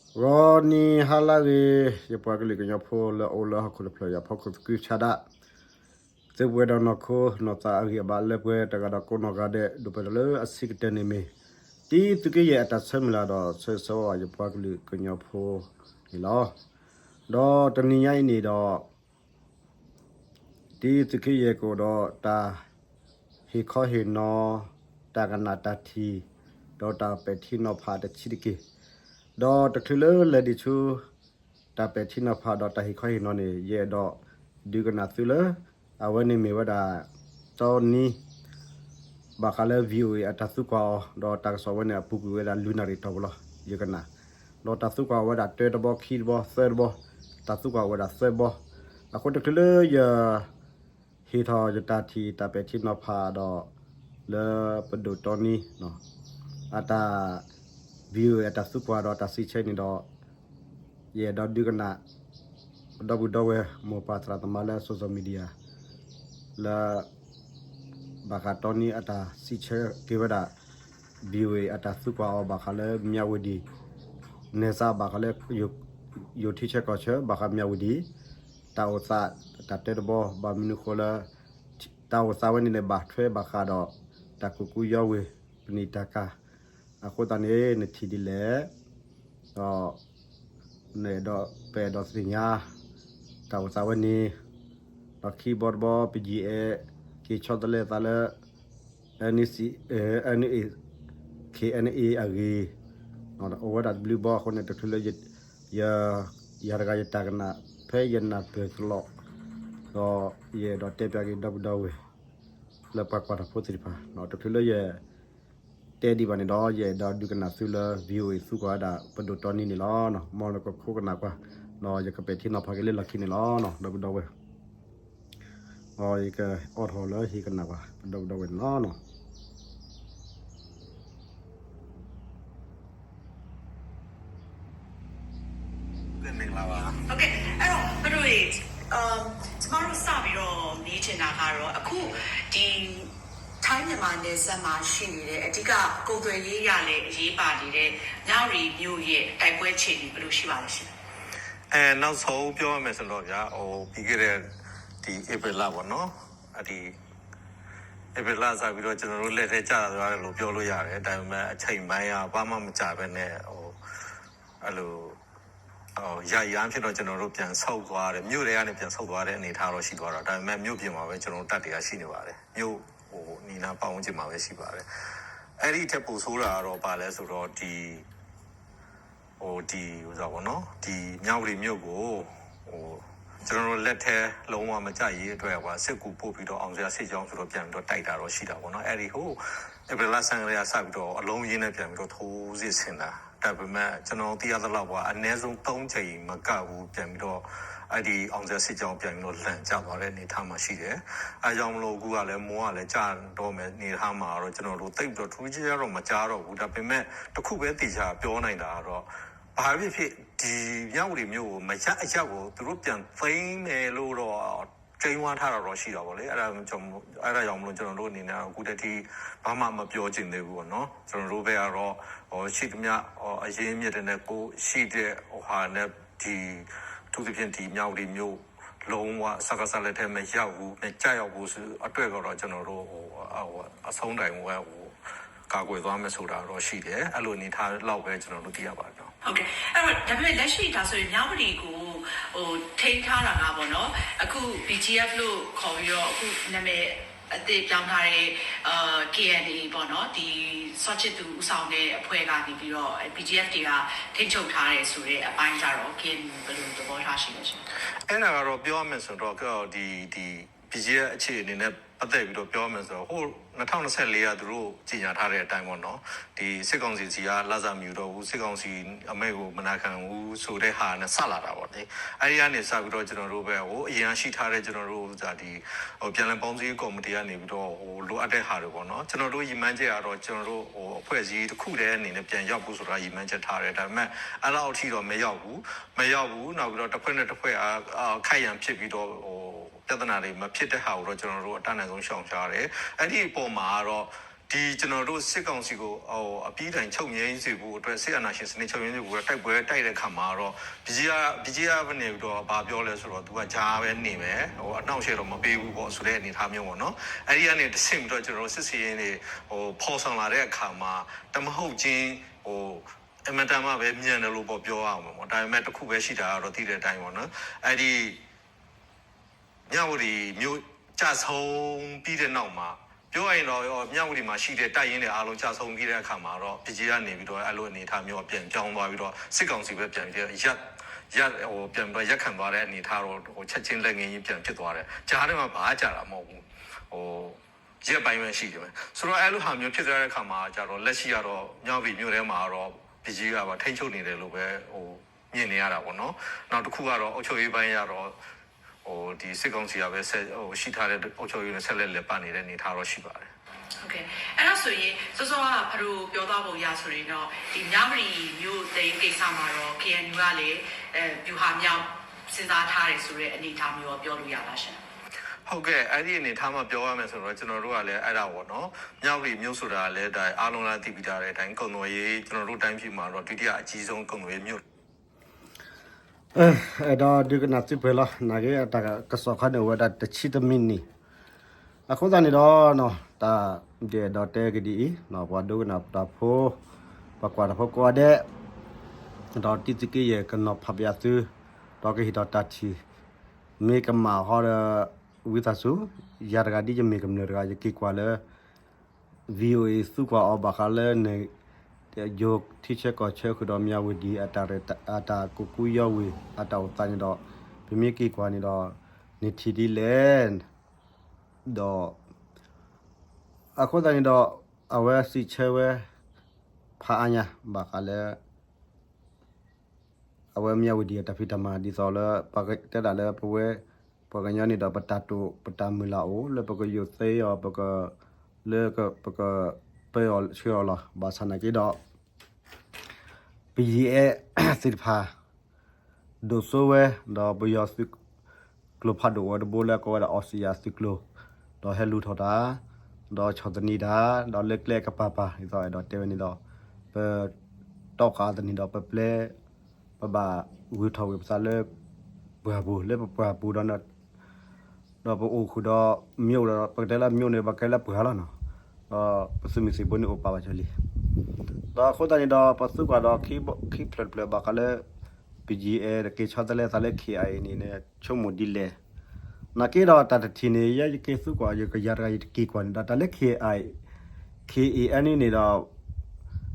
ဂီၤနံၤဟါလၢအဂ့ၤ, ယပှၤကလုာ်ကညီဖိလၢအအိၣ်လၢဟီၣ်ခိၣ်တဖျၢၣ် ယၤဖီခိၣ်သကုၤဆးဒး, သုပှဲၤဒီးနီၢ်ခိနီၢ်သးအဂံၢ်အဘါလၢပှဲၤ တဂၤဒီးကိးနီၢ်ဂၤဒဲး ဒိၣ်ပှဲၤဒီးလၢအဆံးကတၢၢ်န့ၣ်မ့ၢ် တံသုးက့ယဲၢ်အတၢ်ဆၢမုၢ်လၢ်ဒီး ဆၢဂ့ၤဆၢဝါဘၣ်ယပှၤကလုာ်ကညီဖိန့ၣ်လီၤ. ဒီးတနံၤညါအံၤန့ၣ်ဒီး တံသုးက့ယဲၢ်ကအိၣ်ဒီးတၢ်ဟ့ၣ်ခီဟ့ၣ်နီၤ, တၢ်ကနၣ်တၢ်ထံၣ်, ဒီးတၢ်ပဲာ်ထံနီၤဖးတဆံးတက့ၢ်. ဒီးတချုးလၢလဲၤဒံးဆူ တၢ်ပဲာ်ထံနီၤဖးဒီးတၢ်ဟ့ၣ်ခီဟ့ၣ်နီၤန့ၣ် ယအဲၣ်ဒိးဒုးကနၣ်သုလၢ အဝဲန့ၣ်မ့ၢ်ဝဲဒၣ် တီနံ ဘၣ်ဃးလၢ VOA အတၢ်သံကွၢ်အီၤ ဒီးတၢ်ကစီၣ်ဝဲန့ၣ် အပူၤကွံာ်ဝဲဒၣ်လွံၢ်နၣ်ရံၣ်တီၢ်ပူၤလီၤ ယကနၣ်. ဒီးတၢ်သံကွၢ်ဝဲဒၣ်တၢတဘီ ခံတဘီ သၢတဘီ, တၢ်သံကွၢ်ဝဲဒၣ်သၢဘီ. အဃိတချုးလၢယ ဟ့ၣ်ထီၣ်ယတၢ်ထံၣ်တၢ်ပဲာ်ထံနီၤဖးဒီး လၢပဒိၣ်တီနံ အတၢ် VOA အတၢ်သံကွၢ်ဒီးတၢ်စံးဆၢန့ၣ်ဒီး ယအဲၣ်ဒိးဒုးကနၣ် ပဒီပုၢ်ဒီဝဲၢ်မိၢ်ပၢ်သရၣ်သမါလၢ social media လၢ ဘၣ်ဃးတီနံအတၢ်စံးဆၢက့ၤဝဲဒၣ် VOA အတၢ်သံကွၢ်အီၤဘၣ်ဃးလၢ မြဝတီ နယ်စပ် ဘၣ်ဃးလၢ ယိၤထံဆၢကီၢ်ဆၢ ဘၣ်ဃး မြဝတီ တၢ်အိၣ်သး တၢ်တဲတဘီ ဘၣ်မနုၤဃိလၢ တၢ်အိၣ်သးဝဲန့ၣ်န့ၣ် ဘၣ်ထွဲဘၣ်ဃးဒီး တၢ်ကူၣ်ကူယီဝ့ၤ ပနံာ်တၢ်ကၤ အဃိသတးန့ၣ် နထံၣ်ဒ်လဲၣ် ဒီး နအဲၣ်ဒိး ပအဲၣ်ဒိးသ့ၣ်ညါ တၢ်အိၣ်သးဝဲန့ၣ် ဒီးခံဘီတဘီ ပယံာ်အဲၣ် က့ၤဆီတလဲသးလၢ NC, NA, KNA အဂ့ၢ် အိၣ်ဝဲဒၣ်တဘျုးဘီအဃိန့ၣ် တချုးလၢ ယၤတဂၤယတၢ်ကနၣ် ဖဲယနၢ်ပၢၢ်ကလီး ဒီးယအဲၣ်ဒိးတဲပၠးက့ၤဒီပုၢ်ဒီဝဲၢ် လၢပှၤကွၢ်တၢ်ဖိသ့ၣ်တဖၣ် တချုးလၢယ တဲဒံးဘၣ်န့ၣ်ဒီး ယအဲၣ်ဒိးဒုးကနၣ်သုလၢ VOA သံကွၢ်ဝဲဒၣ် ပဒိၣ်တီနံန့ၣ်လီၤ. မ်နကခိကနၣ်ကွၢ် ဒီးယကပဲာ်ထံနီၤဖးက့ၤလၢလီၢ်ခံန့ၣ်လီၤ ဒီပုၢ်ဒီဝဲၢ် ဒီးယကအိးထီၣ်လၢဟ့ၣ်ကနၣ်ကွၢ် ပဒီပုၢ်ဒီဝဲၢ်န့ၣ်လီၤ. မင်္ဂလာပါ။ ဟုတ်ကဲ့၊ အဲ့တော့ ပဒိၣ်ရေ၊ အမ်၊ ကျမတို့စပြီးတော့မေးချင်တာကတော့၊ အခုဒီထိုင်းမြန်မာနယ်စပ်မှာရှိနေတဲ့၊ အဓိကကုန်သွယ်ရေးအရလည်းအရေးပါနေတဲ့မြဝတီမြို့ရဲ့တိုက်ပွဲအခြေအနေဘယ်လိုရှိပါလဲရှင်။ အဲနောက်ဆုံးပြောရမယ်ဆိုတော့ဗျာ၊ ဟိုပြီးခဲ့တဲ့ဒီဧပြီလပေါ့နော်၊ ဒီဧပြီလစပြီးတော့ကျွန်တော်တို့လက်ထဲကျသွားတယ်လို့ပြောလို့ရတယ်။ ဒါပေမဲ့အချိန်ပိုင်းကဘာမှမကြာဘဲနဲ့ဟိုအဲ့လို ဟိုယာယီအားဖြင့်တော့ကျွန်တော်တို့ပြန်ဆုတ်သွားတယ်၊ မြို့ထဲကနေပြန်ဆုတ်သွားတဲ့အနေအထားတော့ရှိသွားတော့၊ ဒါပေမဲ့မြို့ပြင်မှာပဲကျွန်တော်တို့တပ်တွေကရှိနေပါတယ်။ မြို့ဟိုနီးနားပတ်ဝန်းကျင်မှာပဲရှိပါတယ်။ အဲ့ဒီထက်ပိုဆိုးတာကတော့ဘာလဲဆိုတော့ဒီဟိုဒီဥစ္စာပေါ့နော်၊ ဒီမြဝတီမြို့ကိုဟိုကျွန်တော်တို့လက်ထဲလုံးဝမကျရေးအတွက်ကွာစစ်ကူပို့ပြီးတော့အောင်ဇေယျစစ်ကြောင်းဆိုတော့ပြန်ပြီးတော့တိုက်တာတော့ရှိတာပေါ့နော်။ အဲ့ဒီဟိုဧပြီလဆန်းကလေးကစပြီးတော့အလုံးအရင်းနဲ့ပြန်ပြီးတော့ထိုးစစ်ဆင်တာ။ ဒါပေမဲ့ကျွန်တော်သိရသလောက်ကအနည်းဆုံးသုံးကြိမ်မကဘူးပြန်ပြီးတော့အဲ့ဒီအောင်ဇေယျစစ်ကြောင်းပြန်ပြီးတော့လန်ကျသွားတဲ့အနေအထားမှာရှိတယ်။ အဲကြောင့်မလို့အခုကလည်းမိုးကလည်းကျတော့မယ်အနေအထားမှာတော့ကျွန်တော်တို့သိပ်ပြီးတော့ထူးထူးခြားခြားတော့မကြားတော့ဘူး။ ဒါပေမဲ့တစ်ခုပဲသေချာပြောနိုင်တာကတော့ဘာပဲဖြစ်ဖြစ်ဒီမြဝတီမြို့ကိုမရအရပ်ကိုသူတို့ပြန်သိမ်းမယ်လို့တော့ ကြေညာထားတာတော့ရှိတာပေါ့လေ။ အဲ့ဒါကြောင့်အဲ့ဒါကြောင့်မလို့ကျွန်တော်တို့အနေနဲ့အခုတည်းထိဘာမှမပြောချင်သေးဘူးပေါ့နော်။ ကျွန်တော်တို့ဘက်ကတော့ဟိုရှိသမျှဟိုအရင်းအမြစ်တွေနဲ့ကိုရှိတဲ့ဟိုဟာနဲ့ဒီအထူးသဖြင့်ဒီမြဝတီမြို့လုံးဝစကစလက်ထဲမရောက်ဘူးမကျရောက်ဘူးဆိုအတွက်ကတော့ကျွန်တော်တို့ဟိုဟိုအဆုံးတိုင်ဝဲဟိုကာကွယ်သွားမယ်ဆိုတာတော့ရှိတယ်။ အဲ့လိုအနေထားလောက်ပဲကျွန်တော်တို့သိရပါတယ်နော်။ ဟုတ်ကဲ့အဲ့တော့ဒါပေမဲ့လက်ရှိဒါဆိုရင်မြဝတီကိုဟိုထိန်းထားတာကပေါ့နော်အခု BGF လို့ခေါ်ပြီးတော့အခုနာမည်အသစ်ပြောင်းထားတဲ့အာ KNA ပေါ့နော်ဒီစောချစ်သူဦးဆောင်တဲ့အဖွဲ့ကနေပြီးတော့ BGF တွေကထိန်းချုပ်ထားတယ်ဆိုတဲ့အပိုင်းကျတော့ KNU ဘယ်လိုသဘောထားရှိလဲရှင်။ အဲ့ဒါကတော့ပြောရမယ်ဆိုတော့ဒီဒီ BGF အခြေအနေနဲ့ပတ်သက်ပြီးတော့ပြောရမယ်ဆိုတော့ဟိုနှစ်ထောင်နှစ်ဆယ့်လေးကသူတို့ကြေညာထားတဲ့အတိုင်းပေါ့နော်ဒီစစ်ကောင်စီစီကလစာမယူတော့ဘူးစစ်ကောင်စီအမိန့်ကိုမနာခံဘူးဆိုတဲ့ဟာနဲ့စလာတာပေါ့လေ။ အဲ့ဒီကနေစပြီးတော့ကျွန်တော်တို့ပဲဟိုအရင်ရှိထားတဲ့ကျွန်တော်တို့ဒါဒီဟိုပြန်လည်ပေါင်းစည်းကော်မတီကနေပြီးတော့ဟိုလိုအပ်တဲ့ဟာတွေပေါ့နော်ကျွန်တော်တို့ရည်မှန်းချက်ကတော့ကျွန်တော်တို့ဟိုအဖွဲ့အစည်းတစ်ခုတည်းအနေနဲ့ပြန်ရောက်ဖို့ဆိုတာရည်မှန်းချက်ထားတယ်ဒါပေမဲ့အဲ့လောက်အထိတော့မရောက်ဘူးမရောက်ဘူးနောက်ပြီးတော့တစ်ဖွဲ့နဲ့တစ်ဖွဲ့အအခိုက်အံဖြစ်ပြီးတော့ဟိုပြဿနာတွေမဖြစ်တဲ့ဟာကိုတော့ကျွန်တော်တို့အတတ်နိုင်ဆုံးရှောင်ရှားတယ်အဲ့ဒီအပေါ်မှာကတော့ ဒီကျွန်တော်တို့စစ်ကောင်စီကိုအပြီးတိုင်ချုပ်ငြိမ်းစေဖို့အတွက်စစ်အာဏာရှင်စနစ်ချုပ်ငြိမ်းစေဖို့အတွက်တိုက်ပွဲတိုက်တဲ့အခါမှာတော့ပကြီးအပကြီးအပနေပြီးတော့ဘာပြောလဲဆိုတော့သူကကြားပဲနေမယ်ဟိုအနောက်ရှေ့တော့မပေးဘူးပေါ့ဆိုတဲ့အနေအထားမျိုးပေါ့နော်အဲ့ဒီကနေတဆင့်ပြီးတော့ကျွန်တော်တို့စစ်စင်ရေးတွေဟိုဖော်ဆောင်လာတဲ့အခါမှာတမဟုတ်ချင်းဟိုအမတန်မှပဲမြန်တယ်လို့ပေါ့ပြောရအောင်ပေါ့ဒါပေမဲ့တစ်ခုပဲရှိတာကတော့သိတဲ့အတိုင်းပေါ့နော်အဲ့ဒီ မြဝတီမြို့ကျဆုံးပြီးတဲ့နောက်မှာပြောရရင်တော့မြဝတီမှာရှိတဲ့တပ်ရင်းတွေအားလုံးကျဆုံးပြီးတဲ့အခါမှာတော့ပြည်ကြီးကနေပြီးတော့အဲ့လိုအနေအထားမျိုးအပြန်ပြောင်းသွားပြီးတော့စစ်ကောင်စီပဲပြန်ပြီးတော့ရပ်ရပ်ဟိုပြန်ပြီးတော့ရပ်ခံသွားတဲ့အနေအထားတော့ဟိုချက်ချင်းလက်ငင်းကြီးပြန်ဖြစ်သွားတယ်ကြားထဲမှာဘာကြတာမဟုတ်ဘူးဟိုရက်ပိုင်းပဲရှိတယ်ပဲဆိုတော့အဲ့လိုဟာမျိုးဖြစ်သွားတဲ့အခါမှာကျတော့လက်ရှိကတော့မြဝတီမြို့ထဲမှာတော့ပြည်ကြီးကပါထိန်းချုပ်နေတယ်လို့ပဲဟို မြင်နေရတာပေါ့နော်။နောက်တစ်ခုကတော့အုပ်ချုပ်ရေးပိုင်းရတော့ဟိုဒီစစ်ကောင်စီကပဲဆက်ဟိုရှိထားတဲ့အုပ်ချုပ်ရေးနဲ့ဆက်လက်လည်ပတ်နေတဲ့အနေအထားတော့ရှိပါတယ်။ ဟုတ်ကဲ့အဲ့ဒါဆိုရင်စောစောကဖရိုပြောသွားပုံရဆိုရင်တော့ဒီမြဝတီမြို့သိမ်းကိစ္စမှာတော့ KNU ကလည်းအဲဗျူဟာမြောက်စဉ်းစားထားတယ်ဆိုတဲ့အနေအထားမျိုးပြောလို့ရလားရှင်ဟုတ်ကဲ့အဲ့ဒီအနေထားမှာပြောရမယ်ဆိုတော့ကျွန်တော်တို့ကလည်းအဲ့ဒါပေါ့နော်မြောက်ရီမျိုးဆိုတာလည်းဒါအားလုံးလားသိပြီးသားတဲ့အတိုင်းကုံတော်ရေးကျွန်တော်တို့တိုင်းပြည်မှာတော့ဒုတိယအကြီးဆုံးကုံတော်ရေးမြို့အဲဒီးဒုကနၣ်သုပှဲၤလီၤနာ်က့အတၢ်ကစီၣ်ခါန့ၣ်ဝဲဒၣ်တဆံတမံးနံးအဃိသတးန့ၣ်ဒီးတၢ်ဒဲးဒီးတဲကဒ်အံၤပှၤဒိကနၣ်တၢ်ဖိပှၤကွၢ်တၢ်ဖိကိးဂၤဒဲး ဒီးတံသုးက့ယဲၢ်ကနီၤဖးပယၤသု ဒီးကဟ့ၣ်ဒီးတၢ်ထံၣ် မ့ၢ်ကမၣ်ဟီဒီး ဝံသးစူၤ ယၤတဂၤဒ်ယမ့ၢ်ကမျၢၢ်တဂၤ ယက့ၤကွၢ်လၢ VOA သူကွၢ်အီၤဘၣ်ဃးလၢန့ၣ် ယိၤထံဆၢကီၢ်ဆၢဃုာ်ဒီးမၠၣ်ဝတံၤ အတၢ်ကူကူယီဝ့ၤ အတၢ်အိၣ်သးန့ၣ်ဒီး ပမ့ၢ်က့ၤကွၢ်န့ၣ်ဒီး န့ၢ်ထံၣ်ဒ်လဲၣ် ဒီး အဃိသတးန့ၣ်ဒီး အဝဲစံးဆၢဝဲ ဖးအါညါ ဘၣ်ဃးလၢ အဝဲမၠၣ်ဝတံၤအတၢ်ဖံးတၢ်မၤဒ်သိးလၢ ပတဲဒၣ်လၢပဝဲ ပှၤကညီန့ၣ်ဒီး ပတၢ်တိာ်ပတၢ်မုၢ်လၢ်အိၣ် လၢပကယိးသ့အီၤ ပက လၢပကပၢအီၤဆှၢအီၤလီၤ. ဘၣ်ဆၣ်နာ်က့ဒီး ပယံၤအဲၣ်သ့ၣ်တဖၣ် ဒိၣ်စိဝဲ ဒီးပယီၤသုးကျိၤဖးဒိၣ်ဝဲတဘိလၢကိးဝဲဒၣ်အီစံယၤသုးကျိၤ ဒီးဟဲလူၤထီၣ်တၢ် ဒီးဆီၣ်သနံးတၢ် ဒီးလၢကျဲကပၤပၤ ဒ်သိးအဲၣ်ဒိးတဲဝဲန့ၣ်ဒီး ပတီၢ်ဃာ်သနံးဒီးပပျဲ ပဘၣ်ဂုာ်ထီၣ်ဝံၤပသးလၢ ပှၢ်ပူၤ လၢပပှၢ်ပူၤဒီး ဒီးပအိၣ်ဃုာ်ဒီး မ့ၢ်အိၣ်ဒီး ပကတဲလၢမ့ၢ်အိၣ်န့ၣ် ပကတဲလၢပှၢ်လီၤနီၤ. ဒီးပသုးမုၢ်သံၣ်ဘိန့ၣ်အိၣ်ပာ်ဘၣ်ကၢလံ. ဒီးအဃိသတးန့ၣ်ဒီး ပသူကွၢ်ဒီး ခံဖျၢၣ်တဖျၢၣ်ဘၣ်ဃးလၢ ပယံၤအဲၣ်တက့ၤဆီတလဲသးလၢ ခ့ၣ်အါအံၤန့ၣ် ဆိကမိၣ်ဒ်လဲၣ်. နာ်က့ဒီးတၢ်တထံၣ်န့ၣ် ယဲယက့ၤသူကွၢ် ယကယၤတဂၤယတက့ၤကွၢ်န့ၣ်ဒီး တၢ်လၢ ခ့ၣ်အါအံၤ ခ့ၣ်အါအံၤန့ၣ်ဒီး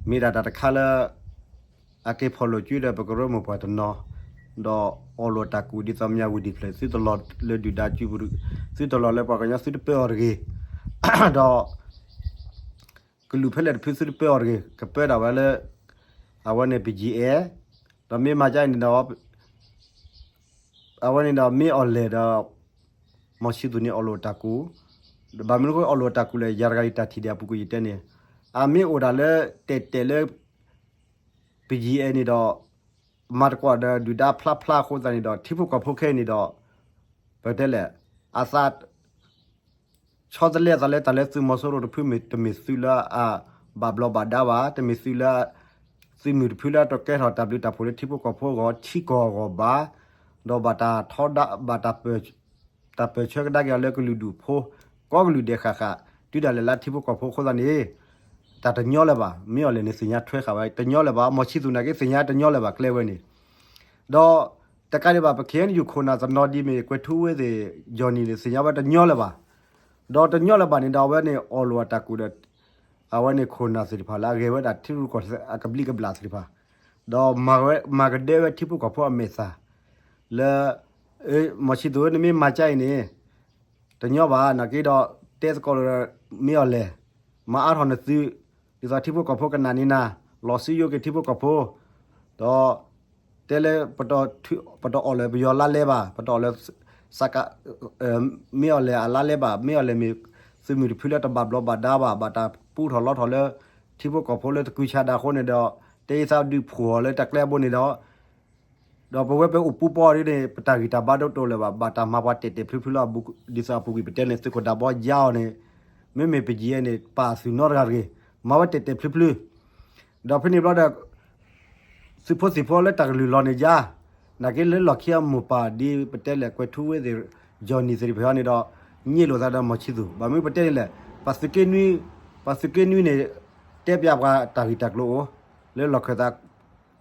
မ့ၢ်ဒၣ်တၢ်တခါလၢ အက့ၤဖီၣ်လိာ်ကွံာ်ဒီးပကရၢမိၢ်ပှၢ်တနီၤ, ဒီးအီၣ်လိာ်တၢ်ကူၣ်ဒ်သိးမၠၣ်ဝတံၤဖျၢၣ် သုတလီၤလၢဒုၣ်ဒါစုပူၤ, သုတလီၤလၢပှၤကညီသုတပၢအီၤတဂ့ၤ, ဒီး ကလုာ်ဖဲလဲၣ်တဖုသုတပၢအီၤတဂ့ၤ, ကပၢဒၣ်ဝဲလၢ အဝဲန့ၣ် ပယံၤအဲၣ်, ဒီးမ့ၢ်မၤကါအံၤန့ၣ်ဒီး အဝဲန့ၣ်ဒီးမ့ၢ်အီၣ်လဲၣ်ဒီး မီၤဆံသူးန့ၣ်အီၣ်လိာ်တၢ်ကူၣ်, ဘၣ်မနုၤဃိအီၣ်လိာ်တၢ်ကူၣ်လဲၣ် ယၤတဂၤယတၢ်ထံၣ်ဒံးအပူၤကွံာ်ယတဲန့ၣ်, အမ့ၢ်အိၣ်ဒၣ်လၢတဲာ်တဲာ်လၢ ပယံၤအဲၣ်န့ၣ်ဒီး မၤသကိးဒီးဒုၣ်ဒါဖျါဖျါအဃိသတးန့ၣ်ဒီး ထံဖိကီၢ်ဖိခဲအံၤန့ၣ်ဒီး ပကတဲလဲၣ် အသး ဆီတလဲအသးလၢတၢ်လၢသုးမီၤစိရိၤတဖုမ့ၢ်တမ့ၢ်သုးလၢအဘၣ်ဘျီးဘၣ်ဒါဘၣ်, တမ့ၢ်သုးလၢ သုးမုၢ်တဖုလၢတကဲထီၣ်တၢ်ဘျုးတၢ်ဖှိၣ်လၢထံဖိကီၢ်ဖိအဂီၢ် ထံကီၢ်အဂီၢ်ဘၣ်, ဒီးဘၣ်တၢ်ထီဒါ ဘၣ်တၢ်ပၢၢ်ဆၢကဒါက့ၤအီၤလၢကလုာ်ဒူၣ်ဖိ ကိးကလုာ်ဒဲးဃၣ်ဃၣ်, တုၤဒၣ်လဲာ်လၢထံဖိကီၢ်ဖိအဃိသတးန့ၣ် တၢ်တညီလၢၤဘၣ်, မ့ၢ်အီၤလဲၣ်န့ၣ်သ့ၣ်ညါထွဲဃာ်ဝဲ တညီလၢၤဘၣ်, မီၤဆံသူးနာ်က့သ့ၣ်ညါတညီလၢၤဘၣ်ကျဲဝဲန့ၣ်, ဒီး တကးဒံးဘၣ် ပ ခ့ၣ်အဲၣ်ယူၣ် ခိၣ်နၢ်တနီၤဒ်မ့ၢ် ကွဲၤထူဝ့သ့ၣ် ယီၢ်နံၣ်န့ၣ် သ့ၣ်ညါဝဲတညီလၢၤဘၣ်, ဒီးတညီလၢၤဘၣ်န့ၣ်ဒီး အဝဲန့ၣ်အီၣ်လိာ်အတၢ်ကူၣ်ဒီး အဝဲန့ၣ်ခိၣ်နၢ်သ့ၣ်တဖၣ်လၢအဂဲၤဝဲဒၣ်ထံရူၢ်ကီၢ်သဲးအကဘျံးကဘျၣ်သ့ၣ်တဖၣ်, ဒီးမၤကဒၢဝဲထံဖိကီၢ်ဖိအမဲာ်သၣ် လၢ မီၤဆံသူးဧၢ နမ့ၢ်မၤကါအံၤန့ၣ် တညီဘၣ် နာ်က့ဒီး တဲသကိးဒီး မ့ၢ်အီၤလဲၣ်, မၤအါထီၣ်နသုး ဒ်သိးထံဖိကီၢ်ဖိကနာ်န့ၢ်နၤ, လီၤစံယိက့ၤထံဖိကီၢ်ဖိ, ဒီး တဲလၢ ပတအီၣ်လၢပယီၤလါလဲဘၣ်, ပတအီၣ်လၢ စက မ့ၢ်အီၤလဲၣ်အလါလဲဘၣ်, မ့ၢ်အီၤလဲၣ်မ့ၢ်သုးမုၢ်တဖုလၢတဘၣ်ဘျီးဘၣ်ဒါဘၣ်, ဘၣ်တၢ်ပူထီၣ်လီထီၣ်လၢ ထံဖိကီၢ်ဖိလၢတကုၤဆါဒၣ်အဃိန့ၣ်ဒီး တဲယသးဒုးဖှိၣ်အီၤလၢတၢ်ကျဲအဘိန့ၣ်ဒီး ဒီးပဝဲပအိၣ်ပူပီအီၤဒ်န့ၣ် ပတၢ်ဂံၢ်တၢ်ဘါဒိတအိၣ်လၢၤဘၣ်, ဘၣ်တၢ်မၤပှၤတဲာ်တဲာ်ဖျုဖျုလၢအဘူး ဒ်သိးအပူၤကွံာ်ပတဲန့ၣ် သုးခိၣ်ဒၢဘီယါအီၤန့ၣ်, မ့မ့ၢ်ပယံၤန့ၣ် ပာ်သုးနီတဂၤတဂ့ၤ, မၤဝဲတဲာ်တဲာ်ဖျုဖျု, ဒီးဖဲန့ၣ်ဘျီဒီး သုးဖိသံၣ်ဖိလၢတၢ်ကလုၢ်လီၤန့ၣ်ယါ, နာ်က့လၢလီၢ်ခံအမိၢ်ပၢ်ဒ်ပတဲလဲၣ် ကွဲၤထူဝ့သ့ၣ် ယီၢ်နံၣ်သ့ၣ်တဖၣ်န့ၣ်ဒီး ညံးလိာ်သးဒီးမီၢ်ဆံသူး, ဘၣ်မနုၤပတဲန့ၣ်လဲၣ်, ပှၤသုးက့နွံ, ပှၤသုးက့နွံန့ၣ် တဲပျးပှၤတၢ်ဂ့ၢ်တၢ်ကျိၤအိၣ်, လၢလီၢ်ခၢၣ်သး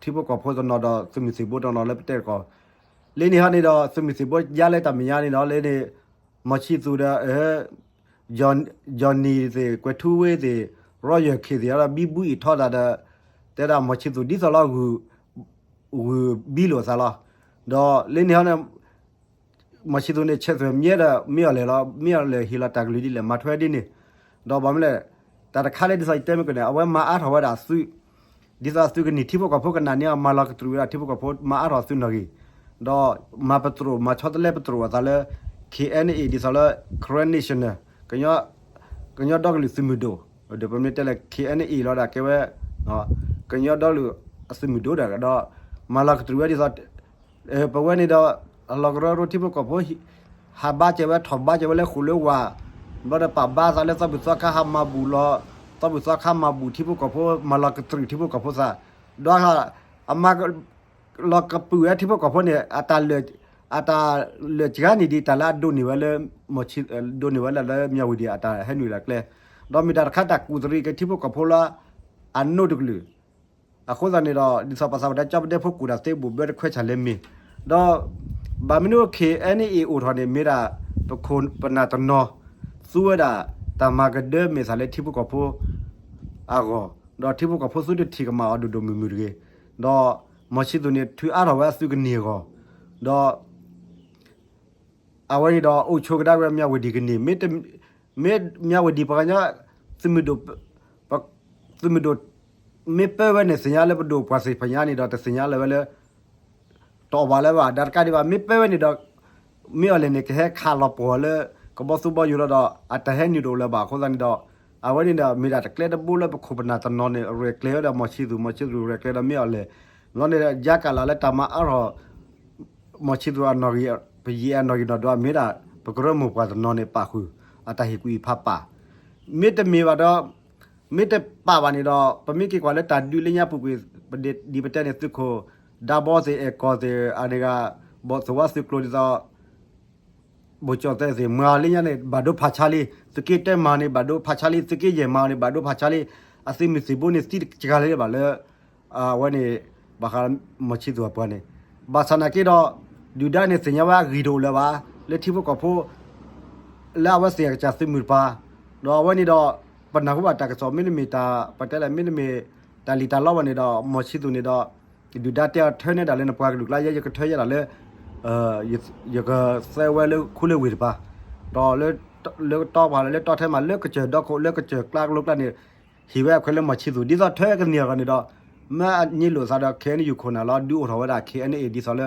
ထံဖိကီၢ်ဖိတနီၤဒီးသုးမုၢ်သံၣ်ဘိတနီၤလၢပတဲတကီၢ်, လၢန့ၣ်ဟီန့ၣ်ဒီး သုးမုၢ်သံၣ်ဘိယါလၢတၢ်မဲာ်ညါန့ၣ်ဒီး လၢန့ၣ် မီၢ်ဆံသူးဒီး ယီၢ်နံၣ်သ့ၣ် ကွဲၤထူဝ့သ့ၣ် ရီယၢၢ်ခ့သ့ၣ်ဒီး ဘံဘူအံၣ်ထီသးဒီး တဲဒၣ်မီၢ်ဆံသူးဒ်သိးလီၤ ဂုာ်ဘံလိာ်သးလီၤ. ဒီးလၢန့ၣ်ဟီန့ၣ် မီၢ်ဆံသူးန့ၣ် ဆဲးသွဲၣ်မၠဲဒီးမ့ၢ်အီၤလဲၣ်လီၤ, မ့ၢ်အီၤလဲၣ်ဟ့ၣ်လီၤတၢ်ကလုၢ်ဒ်လဲၣ် မၤထွဲဒ်န့ၣ်, ဒီးဘၣ်မနုၤလဲၣ်, တၢ်တခါလၢဒ်သိးယတဲမ့ၢ်ကန့ၣ် အဝဲမၤအါထီၣ်ဝဲဒၣ်သုး ဒ်သိးသုးကနံၣ်ထံဖိကီၢ်ဖိကနၣ်န့ၢ်အီၤ မၤလီၤကတြူာ်ဝဲဒၣ်ထံဖိကီၢ်ဖိ မၤအါထီၣ်သုးနီၣ်ဂံၢ်, ဒီးမၤပတြိာ် မၤဆီတလဲပတြိာ်အသးလၢ ခ့ၣ်အဲၣ်ၣ်အဲၣ် ဒ်သိးလၢ Karen National ကညီ ကညီဒီကလုာ်သုးမုၢ်ဒိၣ်, ဒီးပမ့ၢ်တဲလၢ ခ့ၣ်အဲၣ်ၣ်အဲၣ် လီၤဒၣ်ကဲဝဲ ကညီဒီကလုာ်အသုးမုၢ်ဒိၣ်ဒီး ဒီးမၤလီၤကတြူာ်ဝဲဒ်သိး ပဝဲန့ၣ်ဒီး လီၤကရၢကရိထံဖိကီၢ်ဖိ ဟးဘါစၢၤဝဲ ထီၣ်ဘါစၢၤဝဲလၢဃိာ်လၢဝၢ်, ဘျီဒီးပာ်ဘါသးလၢသီဘူၣ်သီခါဟးမၤဘူၣ်လီၤ, သီဘူၣ်သီခါမၤဘူၣ်ထံဖိကီၢ်ဖိ မၤလီၤကတြူာ်ထံဖိကီၢ်ဖိသး, ဒီးအမၤ လီၤကပုာ်ဝဲထံဖိကီၢ်ဖိန့ၣ် အတၢ်လၢာ်စှၤန့ၣ်ဒ်တၢ်လၢအဒိးန့ၢ်ဝဲလၢ ဒိးန့ၢ်ဝဲလၢမၠၣ်ဝတံၤအတၢ်ဟဲနုာ်လၢကျဲ, ဒီးမ့ၢ်တၢ်တခါတၢ်ကူၣ်တရံးက့ၤထံဖိကီၢ်ဖိလၢ အနိးတကလုာ်, အဃိသတးန့ၣ်ဒီး ဒ်သိးပှၤသးပှၢ်တဲ ကၠီပဒဲဖိကူၣ်တၢ်သ့ဘူးဘၢတခွဲးဆၣ်လဲမ့ၢ်, ဒီးဘၣ်မနုၤ ခ့ၣ်အဲၣ်ၣ်အဲၣ် အိၣ်ထီၣ်န့ၣ် မ့ၢ်ဒၣ်ပခိၣ်ပနၢ်တနီၤ သူဝဲဒၣ်တၢ်မၤကဒၢမဲာ်သၣ်လၢထံဖိကီၢ်ဖိအဂီၢ်, ဒီးထံဖိကီၢ်ဖိသုတထံၣ်ကမၣ်အီၤဒိၣ်ဒိၣ်မုၢ်မုၢ်တဂ့ၤ, ဒီးမီၢ်ဆံသူးန့ၣ် ထုးအါထီၣ်ဝဲအသုးကနံၣ်အဂီၢ်, ဒီး အဝဲန့ၣ်ဒီးအိၣ်ဆိးကဒါဝဲမၠၣ်ဝတံၤကနံၣ်, မ့ၢ်မၠၣ်ဝတံၤပှၤကညီ သုးမုၢ်ဒိၣ် သုးမုၢ်ဒိၣ် မ့ၢ်ပၢဝဲန့ၣ် သ့ၣ်ညါလၢပဒိၣ်ပှၤသ့ၣ်တဖၣ်ညါန့ၣ်ဒီး တသ့ၣ်ညါလၢၤဝဲလၢ တအီၣ်ဘၣ်လၢၤဘၣ် ဒၣ်တကးဒံးဘၣ် မ့ၢ်ပၢဝဲန့ၣ်ဒီး မ့ၢ်အီၤလဲၣ်န့ၣ် ကဟဲခးလီၤပှီၢ်လၢ ကဘီသူဘီယူၤလီၤဒီး အတၢ်ဟဲနုာ်တအိၣ်လၢၤဘၣ်အဃိသတးန့ၣ်ဒီး အဝဲန့ၣ်ဒီး မ့ၢ်ဒၣ်တၢ်ကျဲတဘိလၢပခိၣ်ပနၢ်တနီၤန့ၣ် ရဲၣ်ကျဲၤဝဲဒီးမီၢ်ဆံသူး, မီၢ်ဆံသူးရဲၣ်ကျဲၤဒီးမ့ၢ်အီၤလဲၣ်, ဘျီန့ၣ် ယါကးလၢ်လၢတၢ်မၤအါထီၣ် မီၢ်ဆံသူးအနီၣ်ဂံၢ် ပယံၤအနီၣ်ဂံၢ်နီၣ်ဒွး မ့ၢ်ဒၣ် ပကရၢမိၢ်ပှၢ်တနီၤန့ၣ် ပာ်ဃုာ် အတၢ်ဟ့ၣ်ကူၣ်ဟ့ၣ်ဖးပာ်, မ့တမ့ၢ်ဘၣ်ဒီး မ့ၢ်တပာ်ဘၣ်န့ၣ်ဒီး ပမ့ၢ်က့ၤကွၢ်လၢတၢ်ဒုးလၢညါပူၤကွံာ် ဒ်ပတဲန့ၣ် သုးခိၣ် ဒါဘီသ့ၣ် အဲၣ်ကီၢ်သ့ၣ် အန့ၣ်ဂၤ ဘီၣ်သိၣ်ဝါသုးကျိၤဒ်သိး ဘိၣ်ကၠီၣ်သဲးသ့ၣ် မၤလၢညါန့ၣ် ဘၣ်ဒိဖးဆါလံ, သုးက့တၢမၤန့ၣ် ဘၣ်ဒိဖးဆါလံ, သုးက့ယဲၢ်မၤန့ၣ် ဘၣ်ဒိဖးဆါလံ, အသုးမုၢ်သံၣ်ဘိန့ၣ် သံတကဂၤလၢၤဘၣ်လၢ အဝဲန့ၣ် ဘၣ်ဃးမီၢ်ဆံသူးအပှၤန့ၣ်, ဘၣ်ဆၣ်နာ်က့ဒီး ဒုၣ်ဒါန့ၣ်သ့ၣ်ညါဝဲအဂံၢ်တအိၣ်လၢၤဘၣ် လၢထံဖိကီၢ်ဖိ လၢအဝဲသ့ၣ်အကစၢ်သုးမုၢ်တပၤ, ဒီးအဝဲန့ၣ်ဒီး ပနၢ်ဟူဘၣ်တၢ်ကစီၣ် မ့တမ့ၢ်တၢ် ပတဲလဲၣ် မ့တမ့ၢ်တၢ်လံၣ်တၢ်လီဘၣ်န့ၣ်ဒီး မီၢ်ဆံသူးန့ၣ်ဒီး ဒုၣ်ဒါတဲအီၤ ထၢန့ၢ်ဒၣ်လၢနပှၤကလုာ်ကျါ ယဲယကထၢယဲဒၣ်လၢ ယကသၢဝဲလၢခူလၢဝ့ၢ်တပၤ, ဒီးလၢတီပှၤလၢတီထဲမး လၢကစၢၢ်ဒီခိၣ် လၢကစၢၢ်ကျါကလိကျါန့ၣ် ဟ့ၣ်ဝဲအခွဲးလၢမီၢ်ဆံသူး ဒ်သိးထၢကန့ၢ်အဂီၢ်န့ၣ်ဒီး မ့ၢ်အညံလိာ်သးဒီး ခ့ၣ်အဲၣ်ယူၣ် ခိၣ်နၢ်လီၤ ဒုးအိၣ်ထီၣ်ဝဲဒၣ် ခ့ၣ်အဲၣ်အဲၣ် ဒ်သိးလၢ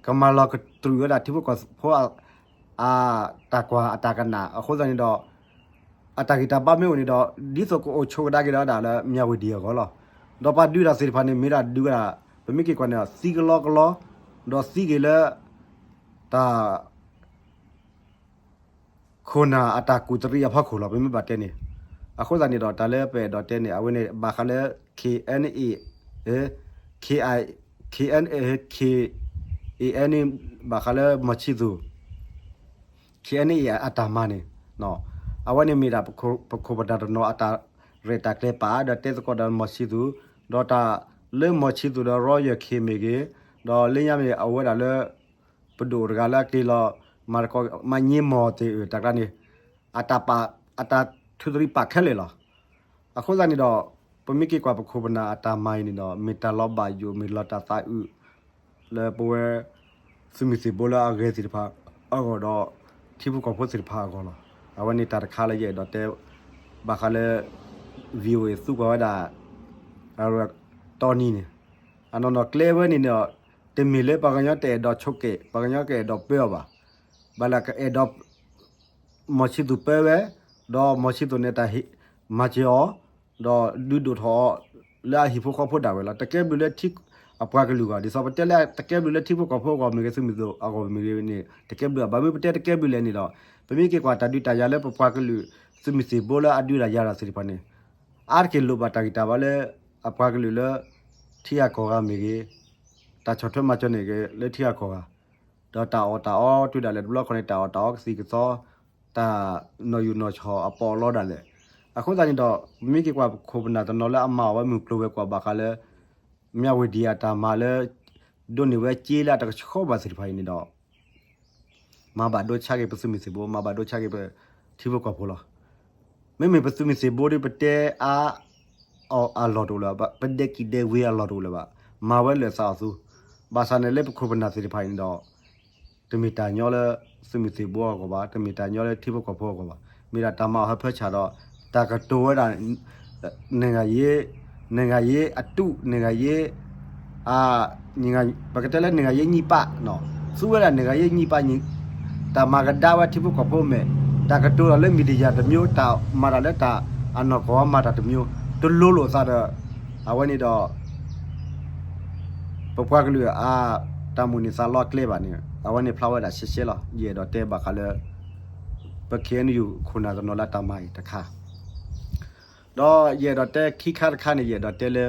ကမၤလီၤကတြူာ်ဝဲဒၣ်ထံဖိကီၢ်ဖိ အတၢ်ကွၢ်အတၢ်ကနၣ် အဃိသတးန့ၣ်ဒီး အတၢ်ဂံၢ်တၢ်ဘါမ့ၢ်အိၣ်န့ၣ်ဒီး ဒ်သိးကအိၣ်ဆိးကဒါက့ၤဒီးဒၣ်လၢမၠၣ်ဝတံၤအဂီၢ်လီၤ. ဒီးပှၤဒုးတၢ်သ့ၣ်တဖၣ်န့ၣ် မ့ၢ်ဒၣ်ဒုးဝဲဒၣ် ပမ့ၢ်က့ၤကွၢ်န့ၣ်ဒီး သံကလီကလီ ဒီးသံက့ၤလၢ တၢ် ခိၣ်နၢ်အတၢ်ကူၣ်တရံးအဖီခိၣ်လီၤ ပမ့ၢ်ဘၣ်တဲန့ၣ်. အဃိသတးန့ၣ်ဒီး တၢ်လၢပအဲၣ်ဒိးတဲန့ၣ် အဝဲန့ၣ် ဘၣ်ဃးလၢ ခ့ၣ်အဲၣ်အဲၣ် ခ့ၣ်အဲၣ်အဲၣ် ခ့ၣ်အဲၣ်အဲၣ် ဘၣ်ဃးလၢမီၢ်ဆံသူး ခ့ၣ်အဲၣ်အဲၣ် အတၢ်မၤန့ၣ် အဝဲန့ၣ်မ့ၢ်ဒၣ်ပခိၣ်ပနၢ်တနီၤအတၢ်ရဲၣ်တၢ်ကျဲၤပာ် ဒီးတဲသကိးဒီးမီၢ်ဆံသူး ဒီးတၢ်လၢမီၢ်ဆံသူးဒီး Royal ခ့ၣ်မ့ၢ်ဂ့ၤ ဒီးလၢညါမ့ၢ်အဝဲဒၣ်လၢ ပဒိၣ်တဂၤလၢအက့ၤလီၤ မၤတကီ မၤညံမီၢ်သ့ၣ်အတၢ်ကျါန့ၣ် အတၢ်ပာ် အတၢ်ထုးတရံးပာ်ခဲလၢာ်လီၤ. အဃိသတးန့ၣ်ဒီး ပမ့ၢ်က့ၤကွၢ်ပခိၣ်ပနၢ်အတၢ်မၤအံၤန့ၣ်ဒီး မ့ၢ်တၢ်လီၤဘၣ်ယိၣ် မ့ၢ်လီၤတၢ်သးအုး လၢပဝဲ သုးမုၢ်သံၣ်ဘိလၢအဂဲၤသ့ၣ်တဖၣ်အဂီၢ်ဒီး ထံဖိကီၢ်ဖိသ့ၣ်တဖၣ်အဂီၢ်လီၤ. အဝဲန့ၣ်တၢ်တခါလၢယအဲၣ်ဒိးတဲ ဘၣ်ဃးလၢ VOA သူကွၢ်ဝဲဒၣ် တီနံၤန့ၣ် အနီၢ်နီၢ်ကျဲဝဲန့ၣ်ဒီး တမ့ၢ်လၢပှၤကညီတအဲၣ်ဒိးဆိးက့ၤ ပှၤကညီကအဲၣ်ဒိးပၢအီၤဘၣ်. ဘၣ်လၢကအဲၣ်ဒိး မီၢ်ဆံသူးပၢဝဲ ဒီးမီၢ်ဆံသူးန့ၣ်တၢ်ဟ့ၣ် မၤစၢၤအီၤ ဒီးဒုးဒိၣ်ထီၣ်အီၤ လၢအဟံၣ်ဖိဃီဖိဒၣ်ဝဲလီၤ. တကဲဘျုးလၢထံ အပှၤကလုာ်အဂီၢ် ဒ်သိးပတဲလၢတကဲဘျုးလၢထံဖိကီၢ်ဖိအဂီၢ်မ့ၢ်ဂ့ၤ သုးမုၢ်သံၣ်ဘိအဂီၢ်မ့ၢ်ဂ့ၤန့ၣ် တကဲဘျုးဘၣ်. ဘၣ်မနုၤပတဲတကဲဘျုးလဲၣ်န့ၣ်ဒီး ပမ့ၢ်က့ၤကွၢ်တၢ်ဒုးတၢ်ယၤလၢပပှၤကလုာ် သုးမုၢ်သံၣ်ဘိလၢအဒုးတၢ်ယၤတၢ်သ့ၣ်တဖၣ်န့ၣ် အါတက့ၢ်လိၣ်ဘၣ်တၢ်ဂံၢ်တၢ်ဘါလၢ အပှၤကလုာ်လၢ ထံဂၤကီၢ်ဂၤမ့ၢ်ဂ့ၤ, တၢ်ဆီၣ်ထွဲမၤစၢၤန့ၣ်ဂ့ၤ လၢထံဂၤကီၢ်ဂၤ, ဒီးတၢ်အီၣ်တၢ်အီတုၤဒၣ်လဲာ်တဘျီခီန့ၣ် တၢ်အီၣ်တၢ်အီကသံၣ်ကသီ, တၢ်နီၣ်ယူၣ်နီၣ်ဆီၣ်အပီးအလီဒၣ်လဲာ်. အဃိသတးန့ၣ်ဒီး မ့ၢ်က့ၤကွၢ်ခိၣ်ပနၢ်တနီၤလၢအမၤအီၤဝဲမုၢ်ကျိၤဝဲၤကွာ်ဘၣ်ဃးလၢ မၠးဝတံၤအတၢ်မၤလၢ ဒိးန့ၢ်ဝဲစ့လၢအတကဆှီဘၣ်သ့ၣ်တဖၣ်အံၤန့ၣ်ဒီး မၤဘၣ်ဒိဆါက့ၤပသုးမုၢ်သံၣ်ဘိ, မၤဘၣ်ဒိဆါက့ၤပထံဖိကီၢ်ဖိလီၤ. မ့မ့ၢ်ပသုးမုၢ်သံၣ်ဘိဒီး ပတဲအါအီၣ်အလီၢ်တအိၣ်လၢၤဘၣ်, ပဒဲးကံၣ်ဒဲးဝ့ၤအလီၢ်တအိၣ်လၢၤဘၣ်, မၤဝဲလၢာ်သးအီၤသူ, ဘၣ်ဆၣ်န့ၣ်လၢပခိၣ်ပနၢ်သ့ၣ်တဖၣ်အံၤန့ၣ်ဒီး တမ့ၢ်တၢ်ညီလၢ သုးမုၢ်သံၣ်ဘိအဂီၢ်ဘၣ်, တမ့ၢ်တၢ်ညီလၢထံဖိကီၢ်ဖိအဂီၢ်ဘၣ်, မ့ၢ်ဒၣ်တၢ်မၤအီၤဟၢဖၢဆၣ်ဒီး တၢ်ကတိၤဝဲဒၣ် နဂၤယ့, နဂၤယ့အတူး, နဂၤယ့ ပကတဲလၢနဂၤယ့ညံၣ်ပၣ်, သူဝဲဒၣ်နဂၤယ့ညံၣ်ပၣ်, တၢ်မၤကဒါဝဲထံဖိကီၢ်ဖိမဲာ်, တၢ်ကတိၤတၢ်လၢမံၤတယၤတမျိုး, တၢ်မၤတၢ်လၢတၢ်အနီၢ်ကီၢ်မၤတၢ်တမျိုး, တလိၤလိာ်သးဒီး အဝဲန့ၣ်ဒီး ပပှၤကလုာ်အ တၢ်မိၣ်န့ၢ်သးလီကျဲဘၣ်န့ၣ် အဝဲန့ၣ်ဖျါဝဲဒၣ်ရှဲရှဲလီၤ. ယအဲၣ်ဒိးတဲဘၣ်ဃးလၢ ပ ခ့ၣ်အဲၣ်ယူၣ် ခိၣ်နၢ်တနီၤလၢတၢ်မၤအံၤတခါ, ဒီးယအဲၣ်ဒိးတဲခံခါတခါန့ၣ် ယအဲၣ်ဒိးတဲလၢ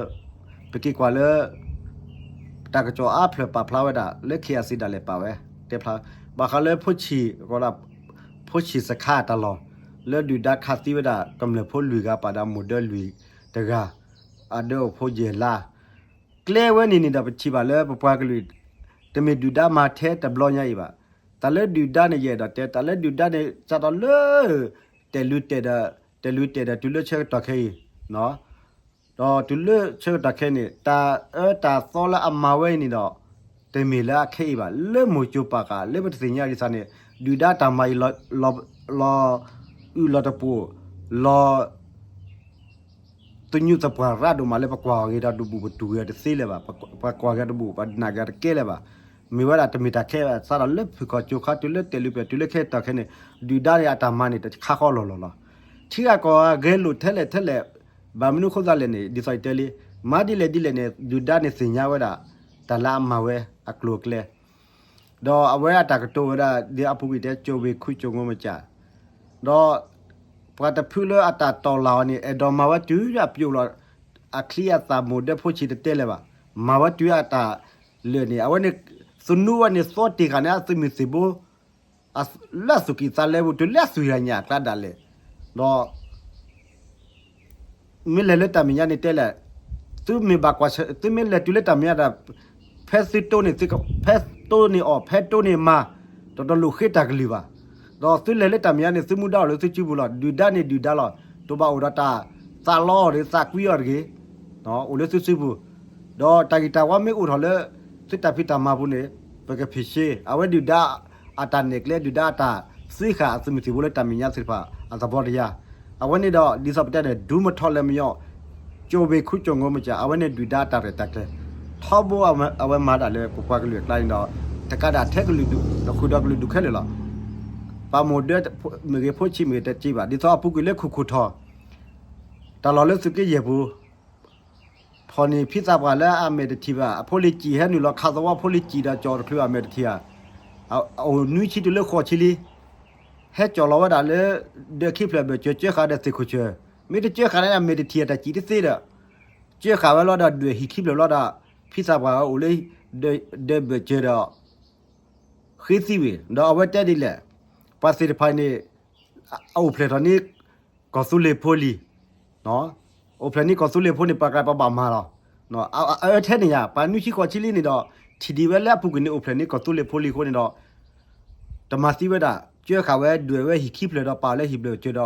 ပက့ၤကွၢ်လၢ တၢ်ကစီၣ်အါဖျၢၣ်ပာ်ဖျါဝဲဒၣ်လၢ ခ့ၣ်အဲၣ်စံၣ် ဒၣ်လဲာ်ပာ်ဝဲ တဲဖျါ ဘၣ်ဃးလၢဖိဆံၣ်, ဖိဆံၣ်စခါတၢ်လီၢ် လၢဒုၣ်ဒါခးသံဝဲဒၣ် ကမျၢၢ်ဖိလွံၢ်ဂၤ ပာ်ဒီးမိၢ်ဒၢလွံၢ်တဂၤ, အဒၢအိၣ်ဖိယဲၢ်လါ, ကျဲဝဲန့ၣ်န့ၣ်ဒီး ပထံၣ်ဘၣ်လၢပပှၤကလုာ် တမ့ၢ်ဒုၣ်ဒါမၤထဲတဘျီညါအံၤဘၣ်. တၢ်လၢဒုၣ်ဒါန့ၣ် ယအဲၣ်ဒိးတဲ တၢ်လၢဒုၣ်ဒါန့ၣ် စးထီၣ်လၢ တဲာ်လူၤတဲာ်ဒီး တဲာ်လူၤတဲာ်ဒီး တုၤလၢဆၢကတီၢ်ခဲအံၤ, ဒီးတုၤလၢဆၢကတီၢ်ခဲအံၤန့ၣ် တၢ်အၢတၢ်သီလၢအမၤဝဲအံၤန့ၣ်ဒီး တမ့ၢ်လၢအခဲအံၤဘၣ်. လၢမိၢ်ကၠိၤပာ်ဃာ် လၢပတသ့ၣ်ညါဒ်သိးန့ၣ် ဒုၣ်ဒါတၢ်မၤအံၤ လီၤအုၣ်လီၤတပူၤ, လီၤ သညူးသပှၢ်ရၣ်ဒိၣ်မးလၢပကွၢ်ဂ့ၤဒီးတဘူၣ် ပတူၢ်ဂ့ၤတသ့လၢၤဘၣ်, ပကွၢ်ဂ့ၤတဘူၣ် ပနာ်ဂ့ၤတကဲလၢၤဘၣ်. မ့ၢ်ဝဲဒၣ်တမ့ၢ်တၢ်ခဲဘၣ်, စးထီၣ်လၢဖုၣ်ခီၣ်ကၠိၤခါ တုၤလၢတဲာ်လူၤတဲာ် တုၤလၢဆၢကတီၢ်ခဲအံၤန့ၣ် ဒုၣ်ဒါန့ၣ်အတၢ်မၤန့ၣ် တခါဃီလီၢ်လီၢ်လီၤ. ထံဂၤကီၢ်ဂၤဂဲၤလိာ်ထဲလဲၣ်ထဲလဲၣ်, ဘၣ်မနုၤအဃိသတးလဲၣ်န့ၣ် ဒ်သိးယတဲလံ, မၤဒ်လဲၣ်ဒ်လဲၣ်န့ၣ် ဒုၣ်ဒါန့ၣ်သ့ၣ်ညါဝဲဒၣ် တၢ်လၢအမၤဝဲအကျိၤအကျဲ ဒီးအဝဲအတၢ်ကတိၤဝဲဒၣ် ဒ်အပူၤကွံာ်တဲ ကၠိၣ်ဝ့ၢ်ခူကၠိၣ်ငိမကၠၣ်, ဒီးပှၤတဖုလၢအတၢ်တီၢ်လၢ်အီၤန့ၣ် အဲၣ်ဒိးမၤဝဲတုၤအပျိာ်လီၤ, အချံအသၣ်မိၢ်ဒၢဖိဆံၣ်တတဲလၢၤဘၣ်, မၤဝဲတုၤအတၢ်လၢာ်န့ၣ် အဝဲန့ၣ် သနူဝဲန့ၣ်သီတ့ၢ်ဃာ်န့ၣ် အသုးမုၢ်သံၣ်ဘိ လၢအသူၣ်ကံၢ်သးလဲပူၤ တုၤလၢအသွံၣ်ဂၤညၣ်အကျါဒၣ်လဲာ်, ဒီး မ့ၢ်လဲၤလၢတၢ်မဲာ်ညါန့ၣ်တဲလဲၣ်, သုမ့ၢ်ဘၣ်ကွၢ်ဆၢ သုမ့ၢ်လဲၤတုၤလၢတၢ်မဲာ်ညါဒီး ဖဲသုတိၢ်န့ၣ် ဖဲတိၢ်န့ၢ်အီၣ် ဖဲတိၢ်န့ၢ်မၤ တတီၤလိာ်ဃ့တၢ်ကလုၢ်ဘၣ်, ဒီးသုလဲၤလၢတၢ်မဲာ်ညါန့ၣ် သုမူဒါအိၣ်လၢသုစုပူၤလီၤ. ဒုၣ်ဒါန့ၣ်ဒုၣ်ဒါလီၤ. တဘၣ်အိၣ်ဒီးတၢ်သးလီအီၤတဂ့ၤ သးကွံအီၤတဂ့ၤ, အိၣ်လၢသုစုပူၤ, ဒီးတၢ်ဂံၢ်တၢ်ဝီမ့ၢ်အိၣ်ထီၣ်လၢ သုတၢ်ဖံးတၢ်မၤပူၤန့ၣ် ပကဖံးရှ့, အဝဲဒုၣ်ဒါအတၢ်နဲၣ်ကျဲ ဒုၣ်ဒါအတၢ်သ့ဃာ်အသုးမုၢ်သံၣ်ဘိလၢတၢ်မဲာ်ညါသ့ၣ်တဖၣ်အသးပီတယါ, အဝဲန့ၣ်ဒီး ဒ်သိးပတဲန့ၣ် ဒူမထီၣ်လဲၤမညီ, ကၠိၣ်ဝ့ၢ်ခူကၠိၣ်ငိမကၠၣ် အဝဲန့ၣ်ဒုၣ်ဒါတၢ်ရဲၣ်တၢ်ကျဲၤ, ထီဘိအဝဲမၤဒၣ်လၢပပှၤကလုာ်အကျါန့ၣ်ဒီး တကးဒၣ်ထဲကလုာ်ဒူၣ် ဃုာ်ဒီးကလုာ်ဒူၣ်ခဲလၢာ်လီၤ. ပှၤမိၢ်ဒၢမ့ၢ်ဂ့ၤ ဖိဆံးမ့ၢ်ဂ့ၤ တစံးဘၣ် ဒ်သိးအပူၤကွံာ်လၢခိၣ်ခိၣ်ထီၣ် တၢ်လီၢ်လၢသုးက့ယဲၢ်ပူၤ ဖီၣ်န့ၢ်ဖံသးပှၢ်လၢအမဲာ်တထံၣ်ဘၣ်, အဖိလံၤစံၣ်ဟဲနုာ်လီၤခးသဝီဖိလံၤစံၣ်ဒီးကၠီတချုးအမဲာ်တထံၣ်ဧါ, အအိၣ်နွံဆံတုၤလၢဃိးဆံလံ, ဟဲကၠီၣ်လီၤဝဲဒၣ်လၢ ဒၢးခံဖျၢၣ်ဘၢၣ်စၢၤ ကၢဃာ်ဒီးသ့ၣ်ခိၣ်ဆၢၣ်, မ့ၢ်တကၢဃာ်န့ၣ် အမဲာ်တထံၣ်အတၢ်စံၣ်တသ့ဒီး ကၢဃာ်ဝဲလီၤဒီးဒွဲၣ်ဟံၣ်ခံဖျၢၣ်လီၤဒီး ဖံသးပှၢ်ဝဲအိၣ်လၢ ဒၢးဘၢၣ်စၢၤဒီး ဃ့သံဝံၤ ဒီးအဝဲတဲဒ်လဲၣ်, ပှၤသ့ၣ်တဖၣ်န့ၣ် အိၣ်ဖျဲၣ်ထီၣ်န့ၢ် ကီၢ်သူလ့ၤဖိလံၤ, အိၣ်ဖျဲၣ်န့ၢ်ကီၢ်သူလ့ၤဖိန့ၣ် ပှၤကပဘၣ်မၤလီၤ, အအၢထဲန့ၣ်ယါ ပှၤနွံဆံဃိးဆံလံန့ၣ်ဒီး ထံၣ်ဒံးဝဲလၢအပူၤကွံာ်န့ၣ် အိၣ်ဖျဲၣ်န့ၢ်ကီၢ်သူလ့ၤဖိလံၤအဃိန့ၣ်ဒီး တမၤသံဝဲဒၣ် ကၢဃာ်ဝဲဒွဲၣ်ဝဲဟံၣ်ခံဖျၢၣ်ဒီးပာ်လၢဟံၣ်ဘၢၣ်စၢၤဒီး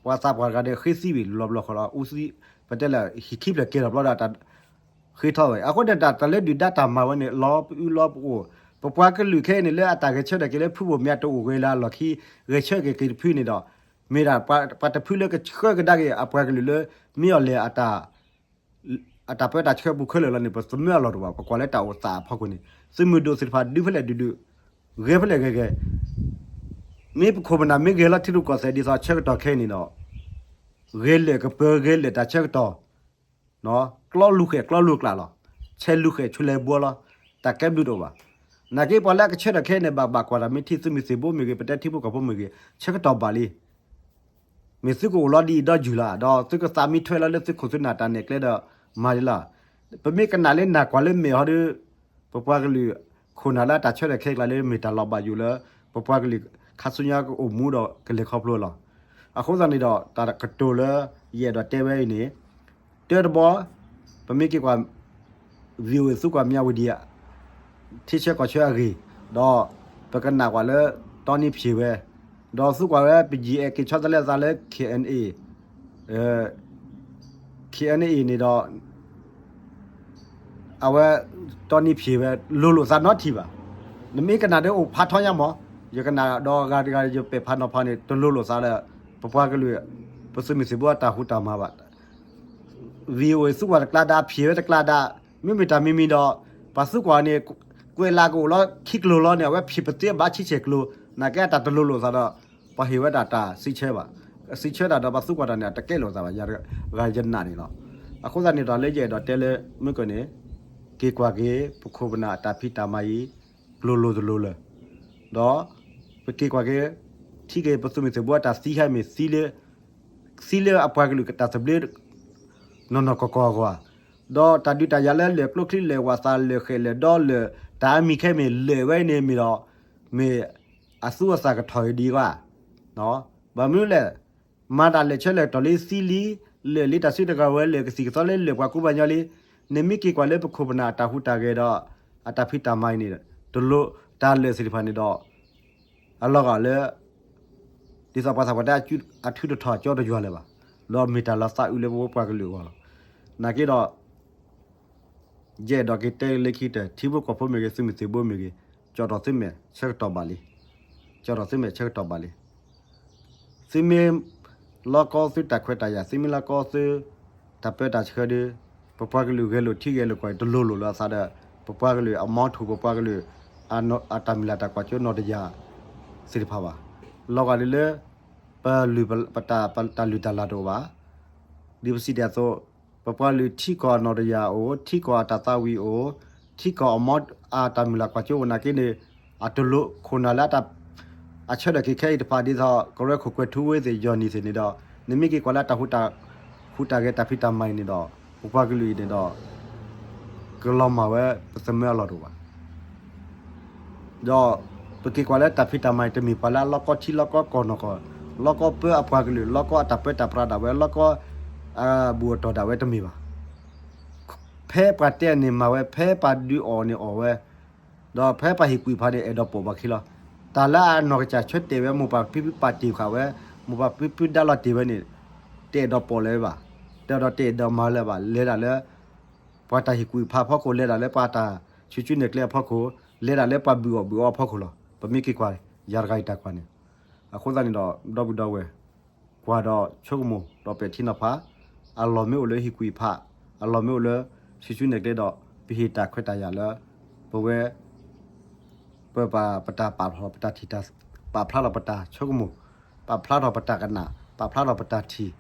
ပှၤသးပှၢ်တဂၤဒီးဃ့သံဝံၤလီၤဘျီဃီလီၤ, အူသံ ပတဲလၢဟံၣ်ခံဖျၢၣ်ကဲထီၣ်ဘျီဒီး တၢ်ဃ့ထီၣ်ဝဲ အဃိန့ၣ်တၢ်တၢ်လၢဒုၣ်ဒါတၢ်မၤဝဲန့ၣ် လီၤပအူလီၤပအိၣ်, ပပှၤကလုာ်ခဲအံၤန့ၣ် လၢအတၢ်ဂဲၤဆၢထၢၣ်က့ၤလၢဖုဘိၣ်မၠါတအိၣ်ဂဲၤလၢအလီၢ်ခံ ဂဲၤဆၢထၢၣ်က့ၤက့ၤတဖုန့ၣ်ဒီး မ့ၢ်ဒၣ်ပှၤတဖုလၢကဆှၢကဒါက့ၤအပှၤကလုာ်လၢ မ့ၢ်အီၤလဲၣ် အတၢ်ပၢတၢ်ဆှၢပူၤခဲလၢာ်လီၤန့ၣ် ပသမၢအလီၢ်တအိၣ်ဘၣ်, ပကွၢ်လၢတၢ်အိၣ်သးအဖီခိၣ်န့ၣ် သုးမုၢ်ဒိၣ်သ့ၣ်တဖၣ်ဒုးဖဲလဲၣ်ဒုးဒုး, ဂဲၤဖဲလဲၣ်ဂဲၤဂဲၤ, မ့ၢ်ပခိၣ်ပနၢ်မ့ၢ်ဂဲၤလီၤထံရူၢ်ကီၢ်သဲးဒ်သိးဆၢကတီၢ်ခဲအံၤန့ၣ်ဒီး ဂဲၤလၢာ်ကပၢၤဂဲၤလၢာ်တၢ်ဆၢကတီၢ်, ကျီလူၤဃဲၣ်ကျီလူၤကျးလီၤ, ဆဲးလူၤဃဲၣ်ဆူလဲၤဘှီလီၤ, တၢ်ကဲဘျုးတအိၣ်ဘၣ်. နာ်က့ပှၤလၢအကဆၢထၢၣ်ခဲအံၤန့ၣ် ဘၣ်ဘၣ်ကွၢ်တၢ်မ့ၢ်ထံ သုးမုၢ်သံၣ်ဘိမ့ၢ်ဂ့ၤ ပတဲထံဖိကီၢ်ဖိမ့ၢ်ဂ့ၤ ဆၢကတီၢ်ဘၣ်လံ, မ့ၢ်သုကအိၣ်လီၤဒ်အံၤဒီးယုၢ်လီၤ, ဒီးသုကသးမံထွဲလီၤလၢသုခိၣ်သုနၢ်တၢ်နဲၣ်ကျဲဒီးမၤလီၤ. ပမ့ၢ်ကနၣ်လၢနၢ်ကွၢ်လၢမဲာ်ဟီဒီး ပပှၤကလုာ် ခိၣ်နၢ်လၢအတၢ်ဆၢထၢၣ်ခဲကျါလၢမ့ၢ်တၢ်လီၤဘၣ်ယိၣ်လၢ ပပှၤကလုာ်ခါဆူညါကအိၣ်မူဒီးကလဲၤခီဖျိလီၤ. အဃိသတးန့ၣ်ဒီး တၢ်ကတိၤလၢယအဲၣ်ဒိးတဲဝဲအံၤန့ၣ် တၢတဘီ ပမ့ၢ်က့ၤကွၢ် VOA သုကွၢ်မၠးဝံၤဒံး ထံဆၢကီၢ်ဆၢအဂ့ၢ်, ဒီးပကနၣ်ကွၢ်လၢ တီနံဖျ့ၣ်ဝဲ, ဒီးသုကွၢ်ဝဲ ပယံာ်အဲၣ်က့ၤဆီတလဲသးလၢ KNA, KNA န့ၣ်ဒီး အဝဲ တီနံဖျ့ၣ်ဝဲ လိၤလိာ်သးနီတထံၣ်ဘၣ်. နမ့ၢ်ကနၣ်ဒီးအိၣ်ဖးထီညါမး, ယကနၣ်ဒီးဂၤတဂၤယပဲာ်ဖးနီၤဖးန့ၣ် တလိၤလိာ်သးလၢ ပပှၤကလုာ် ပသုးမုၢ်သံၣ်ဘိအတၢ်ဟူးတၢ်မၤဘၣ်. VOA သုကွၢ်တကျါဒါ ဖျ့ၣ်ဝဲတကျါဒါ, မ့မ့ၢ်တၢ်မံၤမံၤဒီး ပှၤသုကွၢ်န့ၣ် ကွဲးလၢကအိၣ်လီၤခံကျိၤလီၤန့ၣ် အဝဲဖျ့ၣ်ပသ့ဘၣ်ဆံဆဲၣ်ကျိၤ, နာ်က့အတၢ်တလိၤလိာ်သးဒီး ပှၤဟ့ၣ်ဝဲဒၣ်တၢ်စံးဆၢဘၣ်. စံးဆၢတၢ်ဒီးပှၤသုကွၢ်တၢ်န့ၣ် အတကဲလိာ်သးဘၣ် ယၤတဂၤယနာ်န့ၣ်လီၤ. အဃိသတးန့ၣ်ဒီးလၢယအဲၣ်ဒိးတဲလၢမုၢ်ကၢၢ်န့ၣ် က့ၤကွၢ်က့ၤ ပခိၣ်ပနၢ်အတၢ်ဖံးတၢ်မၤအံၤ ကျိၤလိၤတလိၤလၢာ်, ဒီး ပက့ၤကွၢ်က့ၤ ထံၣ်က့ၤပသုးမုၢ်သံၣ်ဘိအတၢ်သံဟဲမ့ၢ် သံလၢအပှၤကလုာ်တၢ်သဘျ့ နီၢ်နီၢ်ကီၢ်ကီၢ်အဂီၢ်, ဒီးတၢ်ဒုးတၢ်ယၤလၢလၢၢ်ကျိချံလၢၢ်ဝးသးလၢၢ်ဃဲၣ်လၢၢ်ဒီလၢၢ် တၢ်အမံၤခဲမ့ၢ်လၢၢ်ဝဲန့ၣ်မ့ၢ်ဒီး မ့ၢ်အသူအသၣ်ကထီၣ်အံၤဒံးဘၣ်. ဘၣ်မနုၤလဲၣ်, မၤတၢ်လၢာ်ဆၢလၢာ်ကတီၢ်လံသံလံ, လၢာ်လံတၢ်စုတဂၤဝဲလၢာ်ကသံၣ်ကသီလၢလၢၢ်ပှၤကူပှၤညီလံ, နမ့ၢ်က့ၤကွၢ်လၢပခိၣ်ပနၢ်အတၢ်ဟူးတၢ်ဂဲၤဒီး အတၢ်ဖံးတၢ်မၤအံၤန့ၣ် တလိၤတၢ်လၢာ်သ့ၣ်တဖၣ်န့ၣ်ဒီး အလီၤဂာ်လၢ ဒ်သိးပှၤသးပှၢ်တဲ အထုးတထီၣ်ကၠီတယွၤလၢၤဘၣ်, ဒီးမ့ၢ်တၢ်လီၤသးအုးလၢပဝဲပှၤကလုာ်အဂီၢ်လီၤ. နာ်က့ဒီး ယအဲၣ်ဒိးက့ၤတဲလၢခံကတၢၢ် ထံဖိကီၢ်ဖိမ့ၢ်ဂ့ၤ သုးမုၢ်သံၣ်ဘိမ့ၢ်ဂ့ၤ ကၠီၣ်ထီၣ်သုမဲာ်ဆၢကတီၢ်ဘၣ်လံ, ကၠီၣ်ထီၣ်သုမဲာ်ဆၢကတီၢ်ဘၣ်လံ. သုမ့ၢ် လီၤကီသုတၢ်ခွဲးတၢ်ယာ် သုမ့ၢ်လီၤကီသု တၢ်ပၢတၢ်ဆှၢဒီး ပပှၤကလုာ်ဂဲၤလိာ်ထံဂဲၤလိာ်ကီၢ်အံၤ တလိၤလိာ်လၢအသးဒီး ပပှၤကလုာ်အမီထိၣ် ပပှၤကလုာ် အတၢ်မုၢ်လၢ်တၢ်ကွၢ်စိနီၢ်တယၢ်သ့ၣ်တဖၣ်ဘၣ်. လီၤဂာ်ဒ်လၢ ပလုၢ်ပတၢ်လုၢ်တၢ်လၢ်တအိၣ်ဘၣ်. ဒ်ပစံးတ့ၢ်အသိး ပပှၤလုၢ်ထံကီၢ်နီၢ်တယၢ်အိၣ်, ထံကီၢ်အတၢ်သးဝံၣ်အိၣ်, ထံကီၢ်အမီ အတၢ်မုၢ်လၢ်ကွၢ်စိအိၣ်နာ်က့န့ၣ် အတလိၤခိၣ်နၢ်လၢ အဆၢထၢၣ်က့ၤခဲအံၤတဖၣ်ဒ်သိး ကရၢခိၣ်ကွဲၤထူဝ့သ့ၣ် ယီၢ်နံၣ်သ့ၣ်န့ၣ်ဒီး နမ့ၢ်က့ၤကွၢ်လၢတၢ်ဟူးတၢ်ဂဲၤတၢ်ဖံးတၢ်မၤအံၤန့ၣ်ဒီး ပပှၤကလုာ်အံၤန့ၣ်ဒီး ကလီၤမၢ်ဝဲပသမၢအလီၢ်တအိၣ်ဘၣ်. ဒီးပက့ၤကွၢ်လၢတၢ်ဖံးတၢ်မၤအံၤ တမ့ၢ်ပှၤလၢအလီၤကီထံလီၤကီကီၢ်နီၢ်ကီၢ်, လီၤကီပၢအပှၤကလုာ်, လီၤကီအတၢ်ပၢတၢ်ပြးဒၣ်ဝဲ, လီၤကီအဘူၣ်အတီၢ်ဒၣ်ဝဲတမ့ၢ်ဘၣ်. ဖဲပှၤတဲန့ၣ်မၤဝဲ, ဖဲပှၤဒုးအီၣ်န့ၣ်အီၣ်ဝဲ, ဒီးဖဲပှၤဟ့ၣ်ကူၣ်ဖးန့ၣ် အဲၣ်ဒိးပိာ်ပှၤခံလီၤ. တၢ်လၢအနီၢ်ကစၢ်ဆၢတဲာ်ဝဲ မိၢ်ပၢ်ဖံဖုပာ်တ့ၢ်ဃာ်ဝဲ, မိၢ်ပၢ်ဖံဖုဒါလီၤတ့ၢ်ဝဲန့ၣ် တအဲၣ်ဒိးပိာ်လၢၤဘၣ်, တအဲၣ်ဒိးတဲာ်ဒိးမၤလၢၤဘၣ်, လဲၤဒၣ်လၢ ပှၤတၢ်ဟ့ၣ်ကူၣ်ဖးအဖီခိၣ်, လဲၤဒၣ်လၢပှၤတၢ်ဆူၣ်ဆူၣ်နဲၣ်ကျဲအဖီခိၣ်, လဲၤဒၣ်လၢပှၤဘုၣ်အီၣ်ဘုၣ်အီအဖီခိၣ်လီၤ. ပမ့ၢ်က့ၤကွၢ် ယၤတဂၤအံၤတၢ်ကွၢ်န့ၣ်, အဃိသတးန့ၣ်ဒီး ဒီပုၢ်ဒီဝဲၢ် ကွၢ်ဒီးဆိကမိၣ်ဒီးပဲာ်ထံနီၤဖး, အလီၢ်မ့ၢ်အိၣ်လၢဟ့ၣ်ကူၣ်ဟ့ၣ်ဖး, အလီၢ်မ့ၢ်အိၣ်လၢ ဆူၣ်ဆူၣ်နဲၣ်ကျဲဒီး ပဟ့ၣ်တၢ်ခွဲးတၢ်ယာ်လၢ ပဝဲ ပပာ်ပတၢ်ပာ်ဖျါထီၣ်ပတၢ်ထံၣ်တၢ် ပာ်ဖျါထီၣ်ပတၢ်ဆိကမိၣ်, ပာ်ဖျါထီၣ်ပတၢ်ကနၣ်, ပာ်ဖျါထီၣ်ပတၢ်ထံၣ်, ဒီး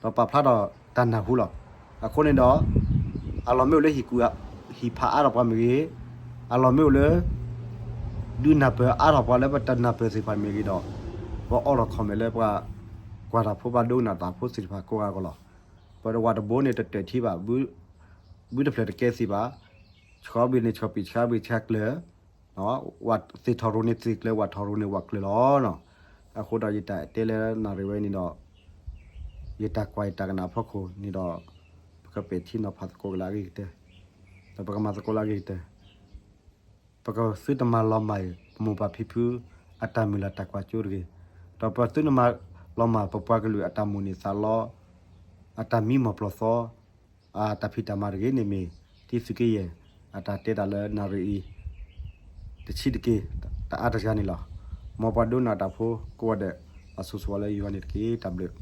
ပာ်ဖျါထီၣ်တၢ်နၢ်ဟူလီၤ. အဃိန့ၣ်ဒီး အလီၢ်မ့ၢ်အိၣ်လၢဟ့ၣ်ကူၣ်ဟ့ၣ်ဖးအါထီၣ်ပှၤမ့ၢ်ဂ့ၤ, အလီၢ်မ့ၢ်အိၣ်လၢ ဒုးနၢ်ပၢၢ်အါထီၣ်ပှၤလၢပတနၢ်ပၢၢ်သ့ၣ်တဖၣ်မ့ၢ်ဂ့ၤဒီး ပအီၣ်ထီၣ် comment လၢပှၤကွၢ်တၢ်ဖိ ပှၤဒိကနၣ်တၢ်ဖိသ့ၣ်တဖၣ်ကိးဂၤကီးလီၤ. ပဝဲတဘိန့ၣ်တတၢၢ်ထံဘၣ်, ဘုတဖျၢၣ်တကဲသ့ဘၣ်, ဆှီဘ့ၣ်န့ၣ်ဆှီဘ့ၣ်, ဆှီဘ့ၣ်ဆှီကျၢၤ, ဝဲသ့ၣ်ထီၣ်ရိၤန့ၣ်သ့ၣ်ကျၢၤ, ဝဲထီၣ်ရိၤန့ၣ်ဝဲကျၢၤလီၤ. အဃိဒီးယတၢ်တဲလၢနၣ်ရံၣ်ဝဲန့ၣ်ဒီး ယတၢ်ကွၢ်ယတၢ်ကနၣ်အဖီခိၣ်န့ၣ်ဒီး ပကပဲာ်ထံနီၤဖးသကိးကလာ်အဂ့ၢ်ကတၢၢ်, ဒီးပကမၤသကိးလၢအဂ့ၢ်ကတၢၢ် ပကသုတမၤလီၤမၢ်အံၤ ပမိၢ်ပၢ်ဖံဖု အတၢ်မုၢ်လၢ်တၢ်ကွၢ်စိတဂ့ၤ, ဒီးပသုတမၤလီၤမၢ်ပပှၤကလုာ်အတၢ်မိၣ်န့ၢ်သးလီ, အတၢ်မံမီၢ်ပျီၢ်သီ, အတၢ်ဖံးတၢ်မၤတဂ့ၤန့ၣ်မ့ၢ် တံသုးက့ယဲၢ် အတၢ်တဲတၢ်လၢနၣ်ရံၣ်အံၤ တဆံးတက့ၢ် တအါတစှၤန့ၣ်လီၤ. မ်ပှၤဒိကနၣ်တၢ်ဖိကိးဂၤဒဲး အစိၤစိၤလၢယွၤန့ၣ်တက့ၢ်. တၢ်ဘျုး